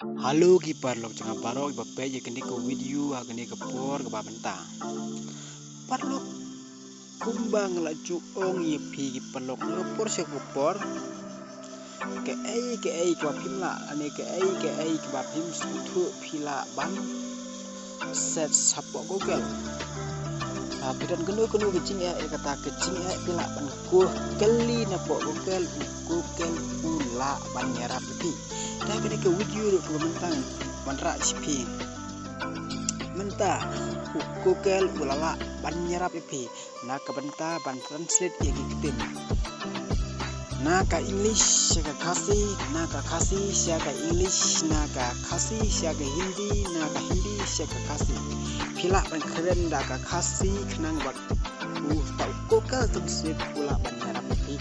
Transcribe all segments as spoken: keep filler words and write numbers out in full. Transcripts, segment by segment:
Hello ki paralok jong nga baroh kiba peit ïa kane ka video ha kane ka por kaba mynta. Paralok, kumba nga la ju ong ïa phi ki paralok, na ka por sha ka por, kaei kaei kaba phim lah, lane kaei kaei kaba phim sngewthuh, phi lah ban search shapoh Google. Ah, phi don kano kano ka jingeh, ïa kata ka jingeh phi lah ban kylli napoh Google, u Google u lah ban ïarap ïa phi. Te kane ka video ruh kaba mynta ngan wanrah sha phi. Mynta u Google u la lah ban ïarap ïa phi na ka bynta ban translate ïa ki ktien. Na ka English sha ka Khasi, na ka Khasi sha ka English, na ka Khasi sha ka Hindi, na ka Hindi sha ka Khasi. Phi lah ban kren da ka Khasi khnang ba uta u Google Translate u lah ban ïarap ïa phi.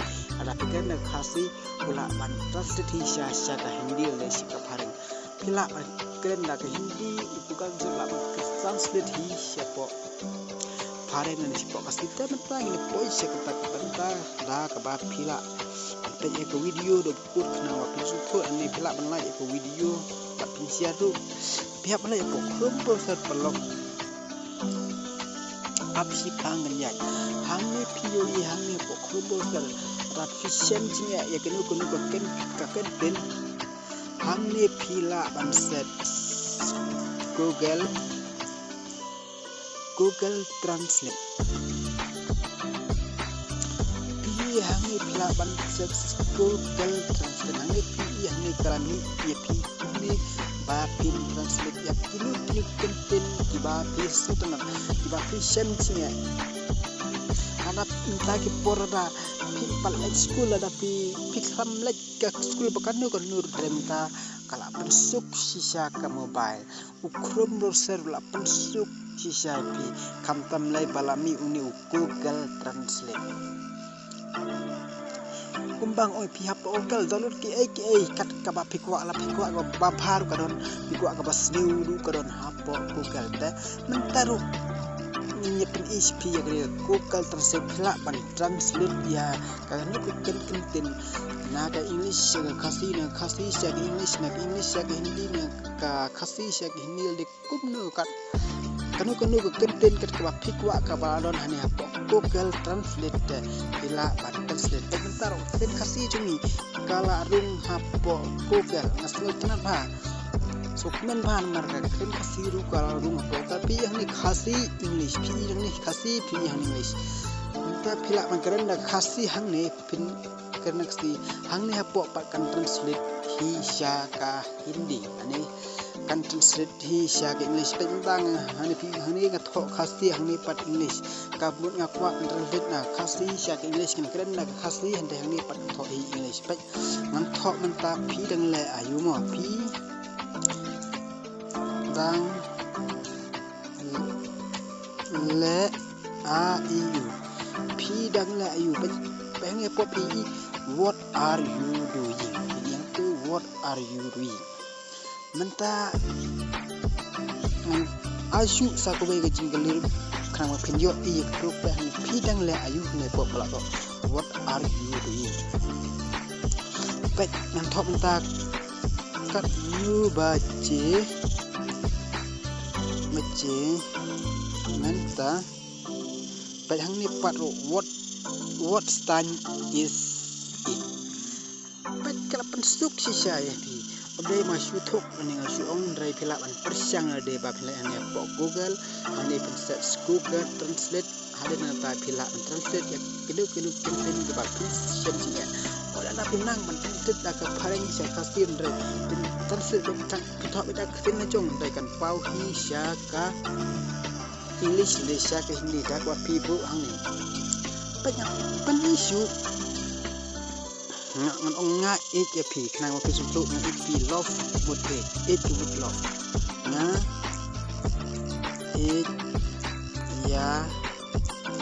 Lada phi kren da ka Khasi u lah ban translate hi sha, sha ka Hindi lane sha ka phareng. Phi lah ban kren da ka Hindi, u Google Translate u lah ban translate hi shapoh phareng lane shapoh Khasi. Te mynta ngin ïa poi sha kata ka bynta da kaba phi lah ban peit ïa ka video da kut khnang ba phin sngewthuh, lane phi lah ban like ïa ka video bad phin share ruh. Phi hap ban leit hapoh Chrome browser paralok. Ap shipang ngan ïaid. Hangne phi ïohi hangne hapoh Chrome browser. Lada phi shem jingeh ïa kano kano ka ken, ka kyntien. Hangne phi lah ban search Google, Google Translate. Phi hangne phi lah ban search Google Translate. Hangne phi, hangne ka la mih ïa phi kumne ba phin translate ïa kino kino ki kyntien kiba phi sngewtynnat, kiba phi shem jingeh. Hana mynta ki por lada phim pat leit skul, lada phi, phi khlem leit ka skul ba kano kano ruh, mynta ka la pynsuk shisha ka mobile. U Chrome browser u la pynsuk shisha ïa phi, khamtam lei ba la mih une u Google Translate. Kumba nga ong ïa phi, hapoh Google download kiei kiei kat kaba phi kwah, la phi kwah kaba bha ruh ka don, phi kwah kaba sniew ruh ka don hapoh Google. Te mynta ruh ngin ïa pyni sha phi ïa ka Google Translate, phi lah ban translate ïa kano kano ka kyntien na ka English sha ka Khasi, na ka Khasi sha ka English, na ka English sha ka Hindi, na ka Khasi sha ka Hindi, lane kumno kat, kano kano ka kyntien kat kaba phi kwah kaba la don hangne hapoh Google Translate, te phi lah ban translate. Te mynta ruh ka ktien Khasi jong ngi ka la rung hapoh Google, nga sngewtynnat bha. Sngewkmen bha namar ka ktien Khasi ruh ka la rung hapoh Google. Phi hangne Khasi English, phi hangne Khasi, phi hangne English. Mynta phi lah ban kren da Khasi hangne, phin kren da Khasi. Hangne hapoh pat kan translate hi sha ka Hindi, hangne kan translate hi sha ka English. Peit mynta nga hangne phi, hangne nga thoh Khasi, hangne pat English. Ka mut nga kwah kan translate na Khasi sha ka English, kan kren da ka Khasi, hynrei hangne pat thoh hi English. Peit ngan thoh mynta, phi dang leh aïu mo, phi dang leh aïu. Phi dang leh aïu. Peit, peit hangne hapoh phi i, what are you doing? Phi ïa tu, what are you doing? Mynta ngan ai shuh sa kawei ka jingkylli khnang ba phin ïohi ïa ka rup. Peit hangne, phi dang leh aïu, hangne hapoh ka la thoh what are you doing. Peit ngan thoh mynta, katno baje, baje mynta. Peit hangne pat ruh, what, what time is it? Peit ka la pynsuk shisha ïa phi. Hynrei ma shu thoh, hynrei nga shu ong, hynrei phi lah ban pyrshang lade ba phi leit hangne hapoh Google, hangne phin search Google Translate, hangne nangta phi lah ban translate ïa kino kino kyntien kaba phi shem jingeh. Wat la phi nang ban translate da ka phareng sha ka Khasi, hynrei phin translate beit tang, phin thoh beit da ka ktien la jong, hynrei kan paw hi sha ka English lane sha ka Hindi da kaba phi buh hangne. Peit nga pyni shuh. Nga, ngan ong nga ïeit ïa phi, khnang ba phi sngewthuh, nga ïeit ïa phi, love, mut ïeit, ïeit ki mut love. Nga ïeit ïa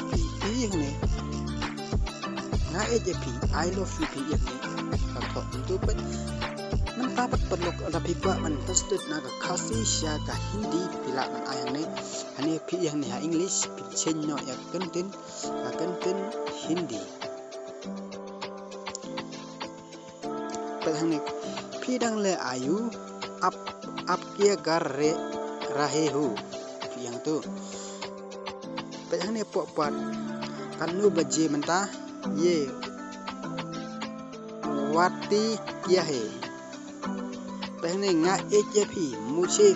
phi, phi hangne. Nga ïeit ïa phi, I love you, phi hangne. Ka thoh mynta pat. Mynta pat paralok, lada phi kwah ban translate na ka Khasi sha ka Hindi, phi lah ban ai hangne. Hangne phi hangne ha English, phi change noh ïa ka kyntien, ka kyntien Hindi. Peit hangne, phi dang leh aïu, Aap, aap kya kar rahe ho? Ïa tu. Peit hangne hapoh pat. Katno baje mynta? Ye wati kya hai? Peit hangne, nga ïeit ïa phi. Mujhe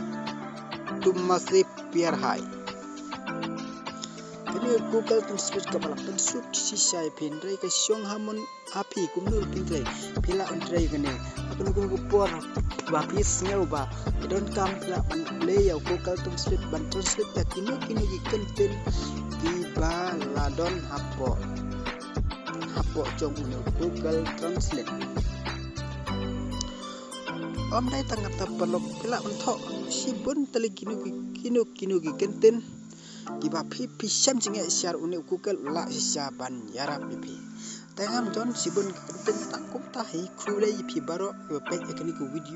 tumse pyar hai. Kane Google Translate kaba la pynsuk shisha ïa phi, hynrei ka shong ha mon ha phi kumno phin trei. Phi lah ban trei kane ha kano kano ka por ba phi sngew ba phi donkam, phi lah ban leh ïa u Google Translate ban translate ïa kino kino ki kyntien kiba la don hapoh, hapoh jong une u Google Translate. Ym dei tang kata paralok, phi lah ban thoh shibun tylli kino ki, kino kino ki kyntien kiba phi, phi shem jingeh, sha une u Google u lah shisha ban ïarap ïa phi. Te ngam don shibun ki kyntien, tang kumta hi. Khublei ïa phi baroh kiba peit ïa kane ka video.